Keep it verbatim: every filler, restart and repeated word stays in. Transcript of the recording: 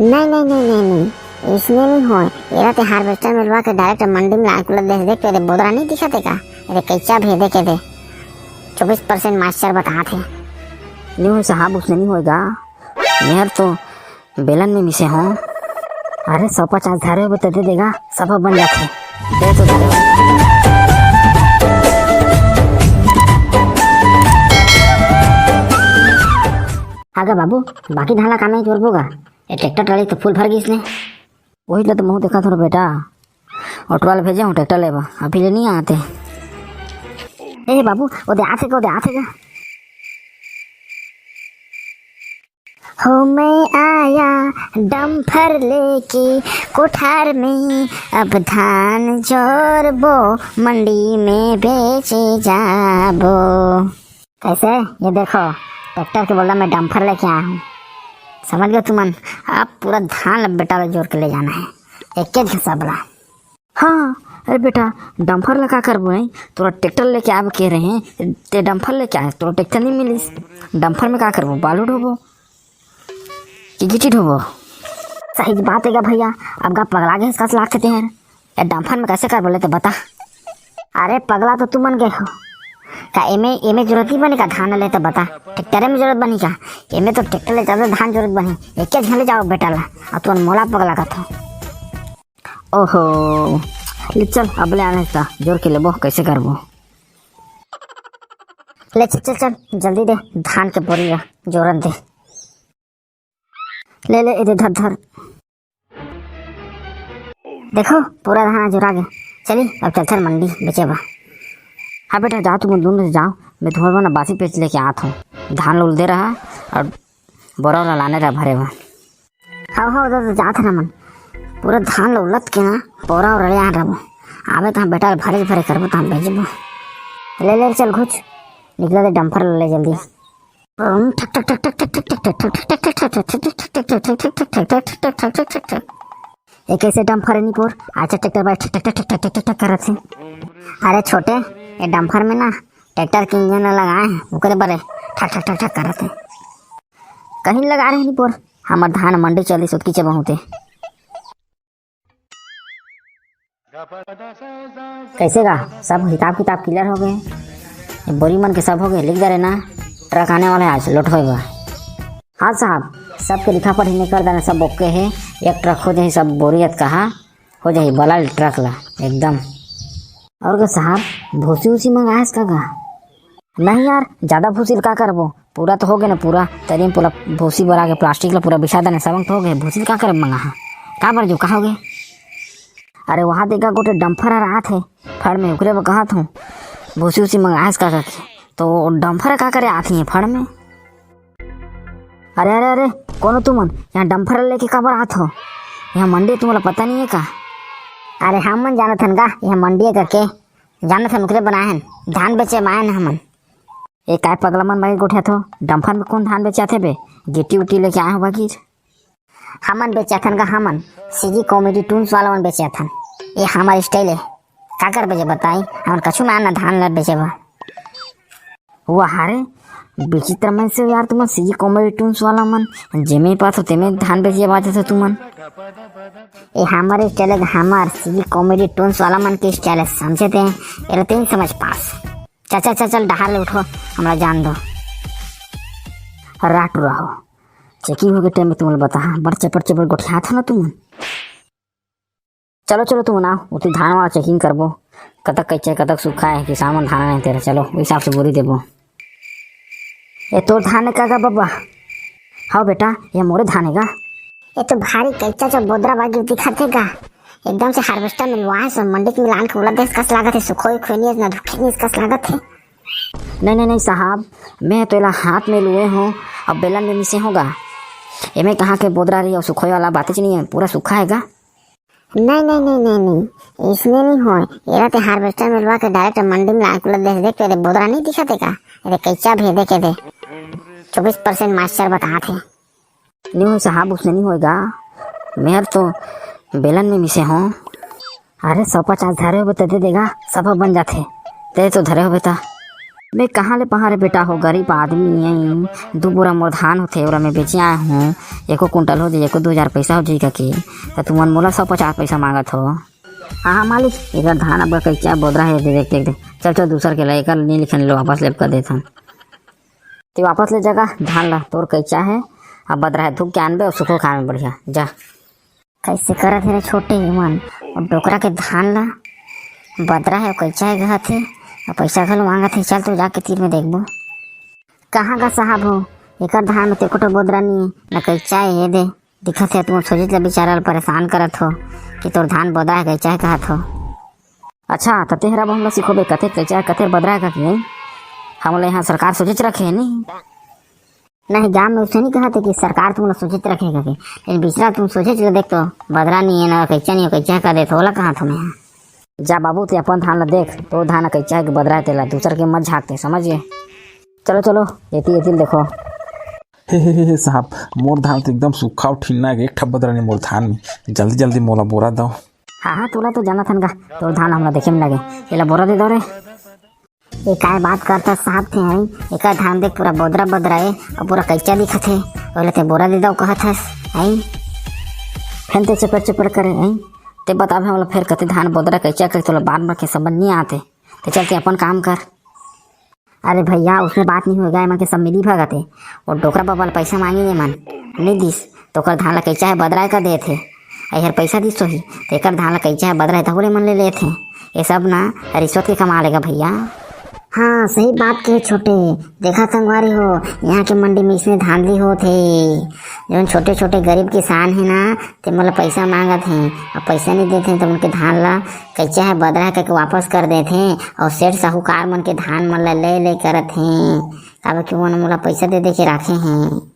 नहीं नहीं नहीं नहीं नहीं, इसने नहीं होय। एला ते हार्वेस्टर मिलवा के डायरेक्ट मंडी में लानकुला देख देख के बोदरा नहीं दिखा देगा। अरे कैसा भी देखे दे, चौबीस परसेंट मास्टर बता थे। नहीं होय साहब, उसने नहीं होएगा। मेहर तो बेलन में मिसे हो। अरे सौ पचास धारे हो तो दे देगा, सब बन जाते। दे तो धारे। आगा बाबू, बाकी धान ला कामे जोरबो गा। ए ट्रैक्टर ट्राली तो फुल भर गइस ने। वही ला तो महू देखा थोड़ा बेटा, ऑटो वाला भेजे हूँ ट्रैक्टर लेबा, अभी ले नहीं आते। ए बाबू, वो दे आथे का, वो दे आथे का। हो मैं आया डंफर लेके कोठार में, अब धान जोरबो मंडी में बेचे जाबो। कैसे? ये देखो, ट्रैक्टर के बदला मैं डंफर लेके आया हूँ। समझ गए तुमन? अब पूरा धान ला बेटा ला जोर के ले जाना है, एक एक हिसाब ला। हाँ, अरे बेटा, डंफर ला का करबो नहीं? तोरा ट्रैक्टर लेके आब के रहे, ते डंफर लेके आए, तोरा ट्रैक्टर नहीं मिलिस। डंफर में का करबो? बालू ढोबो कि गिट्टी ढोबो? सही बात है गा भैया, अब गा पगला गए इसका लागते हैं। ए डंफर में कैसे कर बोले तो बता। अरे पगला तो तू मन गए हो का? एमे एमे जरूरत नहीं बनी का धान ले तो बता, ट्रैक्टर में जरूरत बनी का? एमे तो ट्रैक्टर ले ज्यादा धान जरूरत बनी। एक झन ले जाओ बेटा ला, और तुमन मोला पगला कथो। ओहो, ले चल अब ले आने था जोर के लेबो, कैसे करबो? ले चल चल चल, जल्दी दे धान के बोरी ला जोरन दे। ले ले, ए दे, धर धर। देखो, पूरा धान जुरा गया। चली, अब चलथन मंडी बेचे बा। हाँ बेटा, जाओ तुम दोनों से जाओ, मैं तुम्हारे ना बासी पेच लेके आत हूँ। धान ला उलदे रहा और बोरा वाला लाने रहा भरे बा। हाँ हाँ, उधर तो जात है ना मन, पूरा धान ला उलद के ना बोरा और ले आ रहा। आवे तो हम बेटा भरे भरे करबो तो हम भेजबो। ले ले चल घुच, निकला दे डंफर ले जल्दी। एक ऐसे डंफर है निपोर, अच्छा ट्रैक्टर भाई ठक ठक ठक ठक ठक ठक ठक करत है। अरे छोटे, ये डंफर में ना ट्रैक्टर के इंजन लगाए हैं, ओकरे बरे ठक ठक ठक ठक करत है। कहीं लगा रहे निपोर, हमार धान मंडी चली सुतकी चे बहुते। कैसे गा, सब हिसाब किताब क्लियर हो गए? ये बोरी मन के सब हो गए, लिख दे रहे ना, ट्रक आने वाला है आज लोड होएगा। हाँ साहब, सबके लिखा पढ़ी निकल देना, सब ओके है। एक ट्रक हो जाही, सब बोरी अत कहा हो जाही, बला ट्रक ला एकदम। और का साहब, भूसी उसी मंगाएस का गा? नहीं यार, ज्यादा भूसी ल का करबो, पूरा तो हो गए ना, पूरा तरी में पूरा भूसी भरा के प्लास्टिक ला पूरा बिछा देने, सबंग तो हो गए। भूसी ल का करब मंगा हा, का बर जो का हो गए? अरे वहाँ देखा गोटे डंफर हर आत है फड़ में, ओकरे बर कहत हूँ, भूसी उसी मंगाएस का करके। तो डंफर का करे आत है फड़ में? अरे अरे अरे, कोनो तुमन यहाँ डंफर लेके काबर आत हो? यहाँ मंडी तुम्हारा पता नहीं है का? अरे हमन जानत हन का, यहाँ मंडी है करके, जानत हन, ओकरे बनाए हन, धान बेचे मायन हमन। ए काय पगला मन बाई गोठिया थो, डंफर में कौन धान बेचे आथे बे? गिट्टी उट्टी लेके आए हो बाकी। हमन बेचे आथन का, हमन सीजी कॉमेडी टून्स वाला मन बेचे आथन। ये हमार स्टाइल है। का कर बेचे बताई, हमन कछु में आना धान ला बेचे बा। वाह रे, विचित्र मन से यार तुमन सीजी कॉमेडी टून्स वाला मन, जेमे पास हो तेमे धान बेचे बाजे थे तुमन। ये हमारे स्टाइल है, हमार सीजी कॉमेडी टून्स वाला मन के स्टाइल है, समझे थे? ये तीन समझ पास। चल चल चल चल, डहार ले उठो, हमरा जान दो। राट रहो, चेकिंग हो गए टाइम में तुमन बता, बड़ चपर चपर गोठिया था ना तुमन। चलो चलो तुमन आओ, उती धान वाला चेकिंग करबो, कतक कच्चा है, कतक सूखा है, किसान मन धान नहीं तेरा, चलो उस हिसाब से बोरी देबो। ए तोर धान है का गा बब्बा? हाँ बेटा, ये मोरे धान है गा। ये तो भारी कच्चा चा बोदरा बागी दिखत है गा। एकदम से हार्वेस्टर मिलवाए सो मंडी के मिलान के उलद देस कस लागत है, सुखोई खोई नहीं ना धुखे नहीं कस लागत है। नहीं नहीं नहीं साहब, मैं तो एला हाथ में लुए हूँ, अब बेलन में मिसे होगा। एमे कहाँ के बोदरा रही और सुखोई वाला बातें नहीं है, पूरा सूखा है गा। नहीं नहीं नहीं नहीं नहीं, इसने नहीं होय। एला ते हार्वेस्टर मिलवा के डायरेक्ट मंडी में लानकुला देख देख के बोदरा नहीं दिखत है का? अरे कैसा भी देखे दे, चौबीस परसेंट मास्टर बता थे। नहीं होय साहब, उसने नहीं होएगा। मेहर तो बेलन में मिसे हो। अरे सौ पचास धारे होबे तो दे देगा, सब बन जाथे। ते तो धरे होबे ता। मैं कहाँ ले पहां रे बेटा हो, गरीब आदमी हंव। दू बोरा मोर धान होथे, ओला मैं बेचे आए हंव। एको कुंटल हो जाही, एको दू हजार पैसा हो जाही कहिके, त तुमन मोला सौ पचास पैसा मांगत हो। हाँ, हाँ मालिक, एकर धान अब कइचा बोदरा हे, देख, देख, देख। चल, चल, दूसर के ला, एकर नी लेथन, ले वापस ले कर देथन। ते वापस ले जा गा धान ला, तोर कइचा हे, अब बदरा हे, धूप के आनबे अउ सुखो के आनबे बढ़िया, जा। कइसे करत हे रे छोटे मन, अब डोकरा के धान ला, बदरा हे, कइचा हे कहत हे, अउ पैसा घलो मांगत हे। चल तो जाके तीर में देखबो। कहाँ गा साहब हो, एकर धान में त एको ठो बोदरा नी हे, न कइचा हे, ये दे। दिखत हे, तुमन सोझेच ला बेचारा ला परेशान करत हो कि तोर धान बोदरा हे, कइचा हे कहत हो। अच्छा, त तेहर अब हमला सिखोबे, कथे कइचा हे, कथे बदरा हे कहिके, नहीं? हमला यहाँ सरकार सोझेच रखे हे, नहीं? नहीं, गांव में उसे नहीं कहत हे कि सरकार तुमला सोझेच रखे हे कहिके, लेकिन बिचरा तुम सोझेच ला देख तो, बदरा नी हे ना, कइचा नी हे, कइचा हे कह देत हो, ओला कहत हो मैं। जा बाबू, ते अपन धान ला देख, तोर धान कइचा हे कि बदरा हे, तेला दूसर के मत झांक ते, समझ गे? चलो, चलो, एती, एती ल देखो। हे, हे, हे, हे, साहब, मोर धान तो एकदम सूखा अउ ठीन्ना हे, एक ठा बदरा नहीं मोर धान में। जल्दी, जल्दी मोला बोरा दव। हाँ, हाँ, तोला तो जानत हन गा, तोर धान हमला देखे में लगे। एला बोरा दे दव रे। ये काय बात करत हस साहब ते, हैं? एकर धान देख, पूरा बोदरा, बोदरा हे अउ पूरा कइचा दिखत हे। ओला ते बोरा दे दव कहत हस, हैं? फेन ते चपड़, चपड़ करे, हैं? ते बताबे हमला फेर कथे धान बोदरा कइचा कहिके, तोला बात बात के समझ नहीं आते। ते चल, ते अपन काम कर। अरे भैया, उसमें बात नहीं होय गा, एमन के सब मिली भगत हे। वो डोकरा बबा ल पैसा मांगिन एमन, नहीं दिस, त ओकर धान ला कइचा हे बदरा हे कह देत हे। एहर पैसा दिस होही, त एकर धान ला कइचा हे बदरा हे, तहू ले एमन ले लेत हे। ये सब ना रिश्वत के कमाल हे गा भैया। हाँ, सही बात कहे छोटे। देखा संगवारी हो, यहाँ के मंडी में इसने धांधली होत हे। जउन छोटे-छोटे गरीब किसान हे ना, ते मोला पैसा मांगत हे, अउ पैसा नहीं देत हे, त उनके धान ला कइचा हे बदरा हे कहिके वापस कर देत हे, अउ सेठ साहूकार मन के धान मन ला ले ले करत हे, काबर कि ओमन मोला पैसा दे दे के राखे हे।